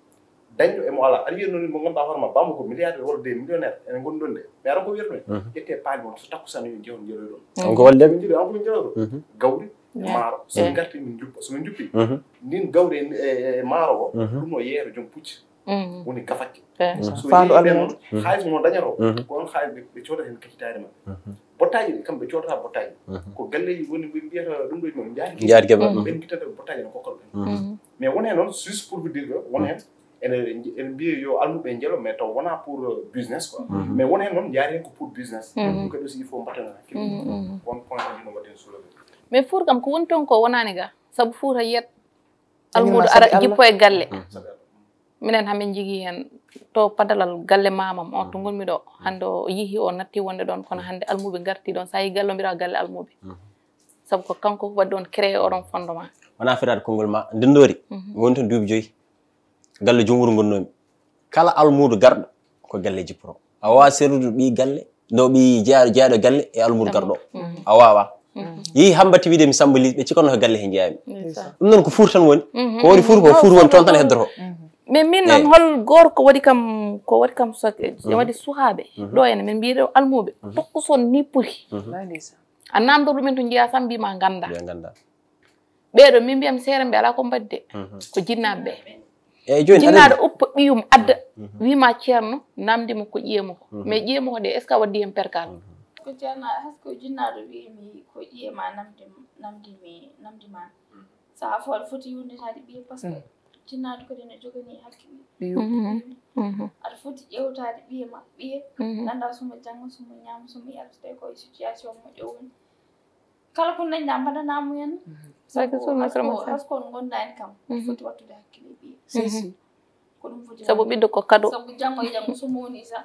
dañɗo emo alaa. Aɗa wiya noon mo ngannduɗaa hoore ma, Bamako ko milliardaire walla des millionnaire, ene ngonɗon de. Mais aɗa ko wiyata ɗum, ƴettee paali mon, so takkusaan yo jehon njeloy ɗon. On ko holde? Min njeloy, an ko min njeloy ɗo. Gawri, maaro, so min ngarti min njuppa, so min njuppi. Ndin gawri e maaro o, ɗum o yeeyata joom pucci. Woni gafakke. So Faandu yeeyi ɓen almuudo. Noon, haalis mo dañata o, ko on haalis ɓe coodata heen kacitaari maɓɓe. Bottaaji ɗi, kamɓe coodata bottaaji. Ko galleeji woni ɓe mbiyata ɗum ɗo, mo jaari. Jaari gaba. Ɓen ngittata bottaaji no kokkal ɓen. Mais won heen noon, juste pour vous dire que won heen ene ene mbiya yo almuɓe njelo, mais taw wona pour business quoi. Mais won heen noon jaari heen ko pour business. Ɗum kadi aussi il faut mbatten hakkille. Won point ji no mbatten soulevé. Mais Fuuta kam ko woni toon ko wonaani ga, sabu Fuuta yiyat almuudo ara jippo e galle. Minen hamin jigi heen to padalal galle mamam o to ngonmi ɗo, hannde o yihi o natti wonde ɗon, kono hannde almuɓe ngarti ɗon, sa yi galle o mbiɗa galle almuɓe. Sabu ko kanko waɗi ɗon créé oɗon fondement. Wona fetaade konngol ma ndenndoori, mi woni toon duuɓi joyi. Galle joom wuro ngonnoomi. Kala almuudo garɗo ko galle jipporo. A waawaa seerdude ɓii galle, no ɓii jeyaaɗo jeyaaɗo galle e almuudo garɗo. A waawaa. Yehi hambati wiide mi Samba Ly, ɓe cikkanno ko galle he njeyaami. Ɗum noon ko Fuuta tan woni. Ko woni Fuuta ko Fuuta woni, toon tan heddotoo. Mais min noon, hol goor ko waɗi kam, ko waɗi kam soke, waɗi suhaaɓe ɗo ene min mbiɗo almuuɓe, tokko son ni puri. A namdo ɗumen to njiya sam mbima ganda. Ɓeeɗo min mbiyam seere mbe alaa ko mbadde. Ko jinnaaɓe ɓe. Eyyi, jooni jinnaaɗo uppa ɓiyum adda, wima ceerno, namdi mo ko ƴiye mo ko. Mais ƴiye mo ko de, est ce que a waddi hen perkal? Ko ceerno, est ce que jinnaaɗo wimi ko ƴiye ma namdi, namdi mi, namdi ma? Sa a fo aɗa foti yonditaade ɓiye, par ce que jinnaaɗo kadi ne jogani hakkille. Aɗa foti ƴewtaade ɓiye ma, ɓiye nanda somo jannga, somo ñaama, somo yalta, tawi ko e situation moƴƴo woni. Kala ko dañɗa mbaɗanamo hen. Sabu hasko on gondani kam, foti wattude hakkille ɓiye. Ko ɗum foti. Sabu ɓiɗɗo ko kado. Sabu janngo e janngo so moni sa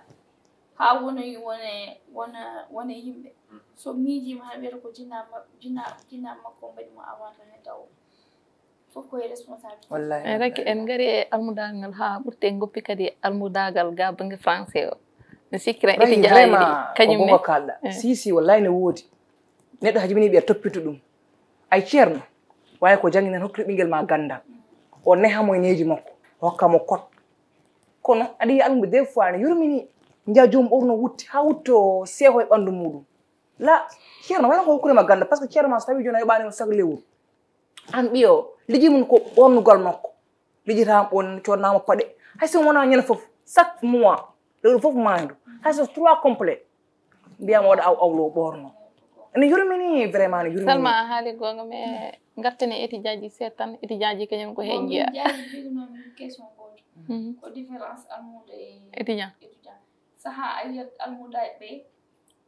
Haa wona wone wona wona yimɓe. So miijiima, hay wiyata ko jinaa ma- jinaa jinaa makko mbaɗi mo avant tan e taw fof ko e responsabilité. Wallahi. E raki en ngari e almudaagal haa ɓurti, en ngoppi kadi almudaagal ga bannge français o. Mi sikkiran Ɓay étudiant ji vraiment kañum ko ne. Bongo kalɗa. Eh. Si, si, wallahi ne woodi. Neɗɗo haji mini ɓiya toppito ɗum. Ay ceerno, wawi ko janngi nan hokkito ɓinngel ma ganndal. O neha mo e neeji makko, hokka mo kot. Kono aɗa yiya almuɓe des fois ne yurmini, njiya joom ɓorno wutti, haa wutto seeho e ɓanndu muɗum. La, ceerno wayno ko hokkude ma ganndal, parce que ceerno ma so tawi jooni a yoɓani on sac lewru. An ɓiyo, liji mum ko ɓornugal makko. Lijitaama ɓoon, coodnaama paɗe. Hay so wonaa ñande fof, chaque mois, lewru fof maaydu. Hay so trois complet, mbiyama waɗa aw awlo ɓoorno. Ene yurmini, vraiment ne yurmini. Salma, a haali goonga, mais ngartene étudiant ji seeɗa tan, étudiant ji kañum ko heen njiya. Jaaji joginoomi question gooto. Mhm. Ko différence almuudo e Étudiant. Étudiant. Saha a yiyat almudaaɓe ɓe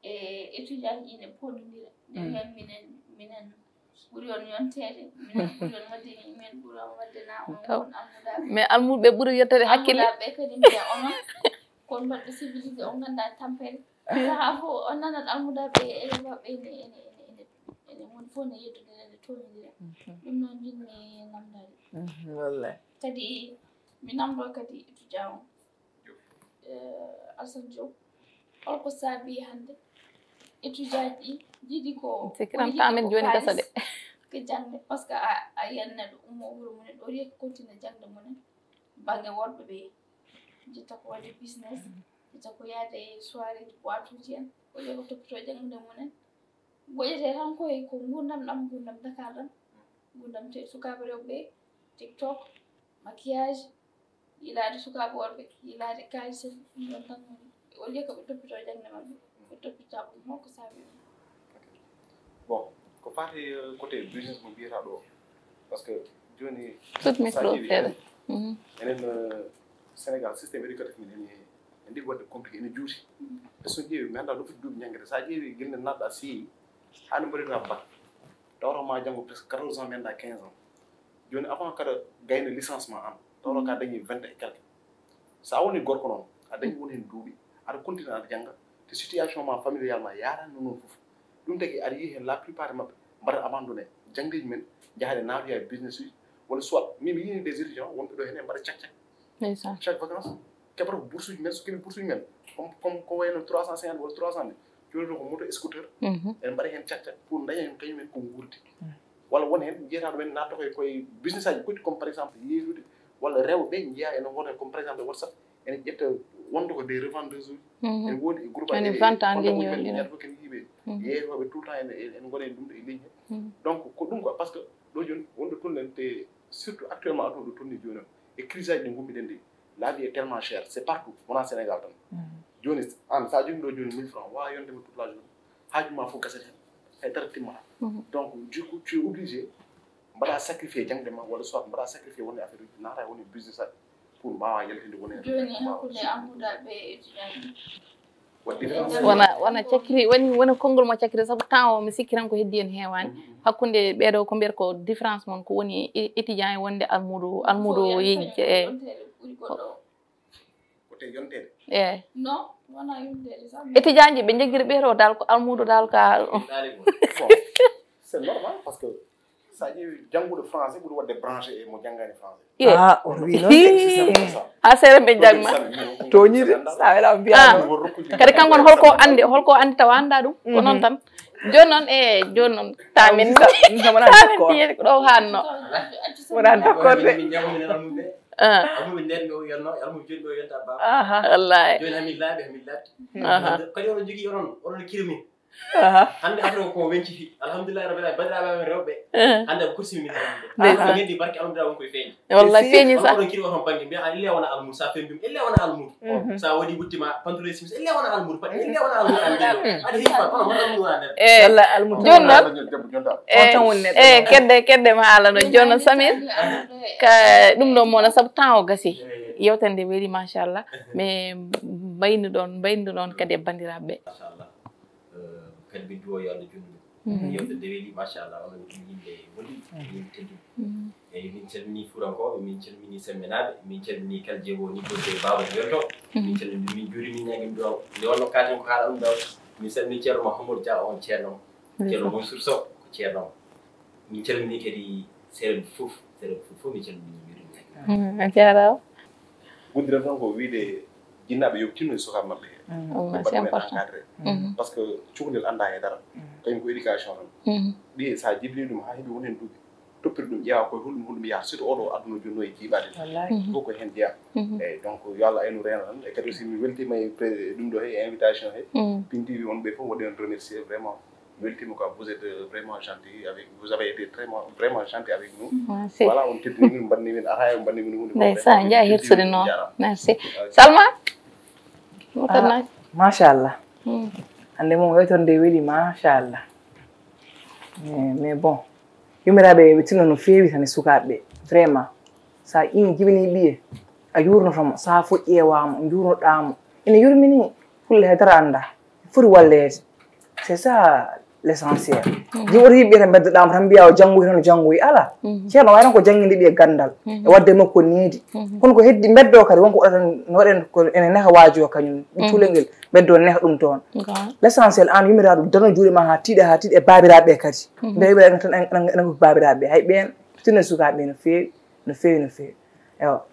e étudiant ji ene poondondira. Nde wiyan minen, minen ɓuri on yonteede, minen ɓuri on waɗde ni, min ɓuri on waɗde na, on Taw. On almudaaɓe. Mais almuuɓe ɓuri yettere hakkille. Almudaaɓe kadi mbiya onon, kon mbaɗɓe civilisé, on nganndaa tampere. Saha fof on nanat almudaaɓe e élève ɓe ene, ene, ene, ene, ene, mon fof ne yeddude, ene toñondira. Mhm. Ɗum noon njiɗmi namdaade. Mhm, wallahi. Kadi mi namdoo kadi étudiant o. Eh, Alassane Diop, holko saabi hannde étudiant ji ɗi njiɗi ko Sikiran woni tamen ko jooni kaalis gasa de. Ko jaŋde, parce que a, a yiyan neɗɗo ummo wuro mum en, o wiya ko continue jaŋde mum en. Bannge worɓe ɓe, jitta ko waɗde business, jitta ko yahde e soirée ji, boîte uji en, o wiya ko toppitoo jaŋde mum en. Woƴete tan koye ko nguurndam ɗam, nguurndam Dakar ɗam, nguurndam te sukaaɓe rewɓe, TikTok, maquillage, yilaade sukaaɓe worɓe, yilaade kaalis en, ɗum ɗon tan woni. Au lieu que ɓe toppitoo jaŋde maɓɓe, ɓe toppittaa ɗum, holko saabi ɗum? Bon, ko faati, euh, côté business mo mbiyata ɗo, parce que jooni Tout micro sa ƴeewi seeɗa. Enen, euh, Sénégal, système éducatif min ene, ene ɗiɗi waɗde compliqué, ene juuti. E so ƴeewi, mi anndaa no foti duuɓi ñaggete. Sa ƴeewi gila nde naatɗa C I, haa nde mbaɗirɗa bac, tawata ma janngo presque quatorze ans, mi anndaa quinze ans. Jooni, avant kaɗa gayna licence ma an, tawata ka dañi vingt et quelque. Sa woni gorko noon, a dañi won heen duuɓi, aɗa continue aɗa jannga, te situation ma familial ma yaarani noon fof. Ɗum tagi aɗa yiya heen la plupart maɓɓe mbaɗa abandonné jaŋdeeji men, njaha ɗe naatoya e business uji, walla soit min mi yini des étudiants wonɓe ɗo heen e mbaɗa cak cak. Ndeysaan. Chaque vacances, keɓata ko bourse uji men, so keɓi bourse uji men, comme, comme ko wayno trois cent cinquante walla trois cent mille, jooɗoto ko moto scooter, en mbaɗa heen cak cak pour daña heen kañum en ko nguurdi. Walla won heen jeyataaɗo men natta koye, koye business aji goɗɗi, comme par exemple yeeynude, walla rewɓe njiya ene wona comme par exemple e WhatsApp, ene ƴetta wonde ko des revendeurs uji, ene woodi e groupe aji, ene vente en ligne, ene yiiɓe yeeytooɓe tout le temps ene, ene ngona e ɗum ɗo e ligne. Donc ko ɗum quoi, parce que ɗo jooni wonɗo tourné te surtout actuellement aduna ɗo tourné jooni o, e crise aji ɗi ngummiɗen ɗi, la vie est tellement chère, c'est partout, wona Sénégal tan. Jooni an sa jogi ɗo jooni mille francs, wawa yonde ma toute la journée, haaju ma fof gasat heen, hay dara timmata. Donc du coup tu es obligé mbaɗa sacrifié jaŋde ma, walla soit mbaɗa sacrifié woni affaire uji, naata woni business aji pour mbawa yaltinde woni jooni hakkunde almudaaɓe e étudiant ji. Wona, wona cakri, woni, wona konngol mo cakri, sabu temps o mi sikki tan ko heddi en heewani. Hakkunde ɓeeɗo ko mbiyata ko différence mon ko woni é-, étudiant e wonde almuudo, almuudo yejje e. Ko te yonteede? Eeyi. Non, wona yonteede sax. Étudiant ji ɓe njeggiri ɓeeɗo dal ko almuudo dal ka. Bon, c'est normal parce que sa ƴeewi jannguɗo français ɓuri waɗde branché e mo janngani français. Ye. Ah, on wi noon de. Hii. Ha seeɗa ɓe jangma. Toñide, sa wela on mbiya. Ah. Kadi kanko on holko andi, holko andi tawa anda ɗum. Ko noon tan. Jooni noon, e jooni noon tamin. Tamin piye ɗo hanno. Wona d'accord de. Ah. Aha. Wallahi. Aha. Kadi oɗon jogii oɗon, oɗon kirmi. Aha. Hannde affaire o ko wenciti. Alhamdulillahi rabbil alamin, banndiraaɓe amen rewɓe. Eh. Hannde ko kursi min hannde. Ndeysaan. Ngendi barke alhamdulillahi won koye feeñi. Wallahi feeñi sa. Oɗon kiri o tan bannge mbiya elle wona almuudo, sa femi ɗum elle wona almuudo. Sa waɗi wutti ma pantalon e simis elle wona almuudo, paɗi elle wona almuudo. Aɗa heewi fa kono wona almuudo wona nder. Eh. Wallahi almuudo. Jooni noon. On tan woni neɗɗo. Eh, kedde, kedde ma haala no jooni noon Samir. Ka ɗum ɗo mona sabu temps o gasi. Eh. Yewtere nde weeli machallah. Mais mbaynuɗon, mbaynuɗon kadi e banndiraaɓe ɓe. Machallah. Eh, kadi ɓe duwo yo Allah junnu. Yewtere nde weeli machallah, on yimɓe woni yimɓe tedduɓe. Eyi, min calmini Fuutankooɓe, min calmini Sembenaaɓe, min calmini kala jeego ni ko e Baaba Jonto. Min calmini, min juurimi ñaagim ɗo. Nde wonno kaaten ko haala ɗum ɗo. Min calmini Ceerno Mahamadou Dia, on ceerno. Ceerno Mansour Sow ko ceerno. Min calmini kadi Seereer fof, Seereer fof, fof min calmini, min juurimi ñaagim. A jaaraama. Uddiral tan ko wiide jinnaaɓe yo tinno e sukaaɓe maɓɓe he. Ɓe mbaɗa ɗum en encadré. Par ce que cukalel anndaa e dara. Kañum ko éducation tan. Ɓiye so a jibini ɗum haa heɓi won heen duuɓi, toppiri ɗum, ƴeewa koye holɗum, holɗum yaha, surtout oɗo aduna jooni no e jiiɓaade. Fof ko heen jeyaa. Eyi, donc yo Allah aynu reena tan. E kadi aussi mi weltiima e pré-, ɗum ɗo he invitation he. Pin T V on ɓe fof mboɗo en remercier vraiment. Mi weltiima quoi, vous êtes vraiment gentil avec, vous avez été très mo-, vraiment gentil avec nous. Merci. Voilà, on teddini min, mbanni min, ata e mbanni min huunde fof. Ndeysaan, vraiment, njaha hirsude noon. Merci. Salma. Machallah. Hannde moom waytor nde weli, machallah. Mais, mais bon, yumiraaɓe ɓe tinno no feewi tan e sukaaɓe ɓe. Vraiment, so a in jibini ɓiye, a juurnoto mo, so a fof ƴeewaama, njuurnoɗaa mo. Ene yurmini, fulla he dara anndaa. Foti walleede. C'est ça l'essentiel. Jiwoto yimɓe tan mbeddoɗaama tan mbiya o janngoyi tan, o janngoyi. Alaa. Ceerno wayi tan ko jannginde ɓiye ganndal. E waɗde makko needi. Kono ko heddi mbeddo kadi wonko waɗata no waɗen ko ene neha waajo kañum. Ɗum cuulel ngel mbeddo neha ɗum toon. L'essentiel aan yumiraaɗo dano juuɗe ma haa tiiɗa, haa tiiɗa e baabiraaɓe ɓe kadi. Mbiya yumiraaɓe tan en, en, en, en baabiraaɓe ɓe. Hay ɓeen tinno sukaaɓe ɓe no feewi, no feewi, no feewi. Ewa.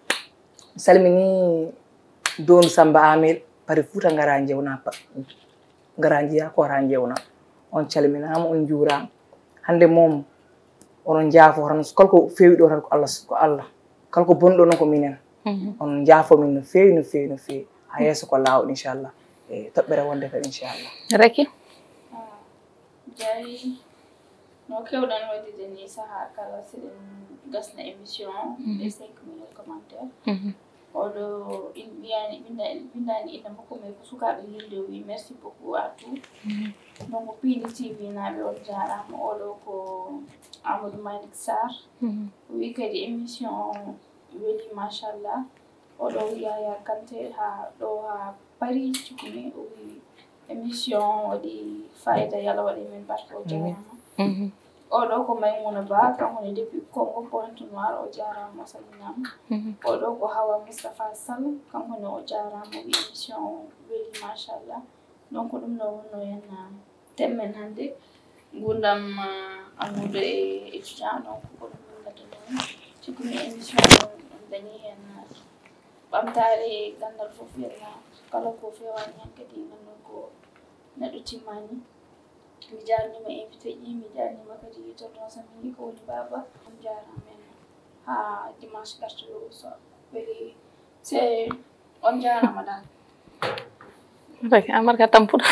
Mi salmini Doondu Samba Amel, Pari Fuuta ngara njewna pa-, ngara njiya ko ra njewna. On calminaama, on njuuraama. Hannde moom onon njaafo tan, kala ko feewi ɗo tan ko Allah, ko Allah. Kala ko boni ɗo noon ko minen. Onon njaafo min no feewi, no feewi, no feewi. Haa yeeso ko laawol, inchallah. E toɓɓere wonde kadi, inchallah. Reki? Jaayi, no keewɗen waɗude ni sahaa kala, siɗen gasna émission o, les cinq minutes commentaire. Oɗo in-, wiyaani, winnda-, winndaani innde makko, mais ko sukaaɓe yilde, o wi merci beaucoup à tout. Donc, Pindi T V naaɓe, on jaaraama. Oɗo ko Amadou Malick Sarr. O wi kadi émission o weli, machallah. Oɗo Yaya Kanté haa ɗo haa Paris, cukalel, o wi émission o waɗi fayida, yo Allah waɗ e men barke, o jaaraama. Oɗo ko Maimouna Ba, kanko ne depuis Congo Pointe Noire, o jaaraama, o salminaama. Oɗo ko Hawa Moustapha Sall, kanko ne o jaaraama, o wi émission o weli, machallah. Donc, ko ɗum ɗo wonno en, ah, thème men hannde, nguurndam, ah, almuudo e étudiant. Donc, ko ɗum min ngaddanno on. Cikkumi émission o, on dañi heen, ah, ɓamtaare e ganndal fof, heen, ah, kala ko feewaani heen kadi, nganndu ko neɗɗo timmaani. Mi jaarniima invité ji, mi jaarniima kadi tonton Sami, ko woni baaba. On njaaraama en. Haa dimanche gartuɗo o, so weli, c'est On jaaraama dal. Rek, Amarka tampuɗo.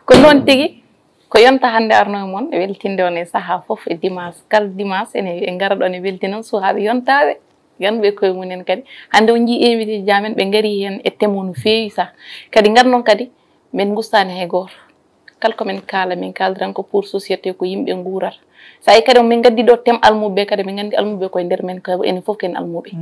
Ko noon tigi. Ko yonta hannde arno e mon, e weltinde on e sahaa fof, e dimanche, kala dimanche, ene, en ngara ɗoon e weltinon sukaaɓe yontaaɓe, ganduɓe koye mumen kadi. Hannde on njii invité ji amen, ɓe ngari heen e thème o no feewi sah. Kadi ngar noon kadi, min ngustaani hay gooto. Kala ko min kaala, min kaaldiran ko pour société, ko yimɓe nguurata. So a yi kadi min ngaddi ɗo thème almuɓe kadi, min nganndi almuɓe koye nder men, ko enen fof ken almuɓe.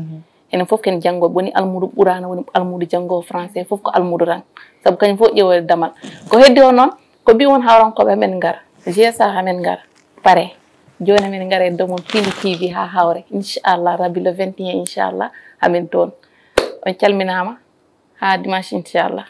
Enen fof ken janngooɓe, woni almuudo Quraana, woni almuudo janngoowo français, fof ko almuudo tan. Sabu kañum fof ƴeewoore damal. Ko heddi o noon, ko mbi won hawrankooɓe, hamin ngara. G S A hamin ngara. Pare. Jooni hamin ngara e domon Pindi T V haa hawre. Inchallah Rabbi le vingt et un, inchallah, hamin toon. On calminaama. Haa dimanche, inchallah.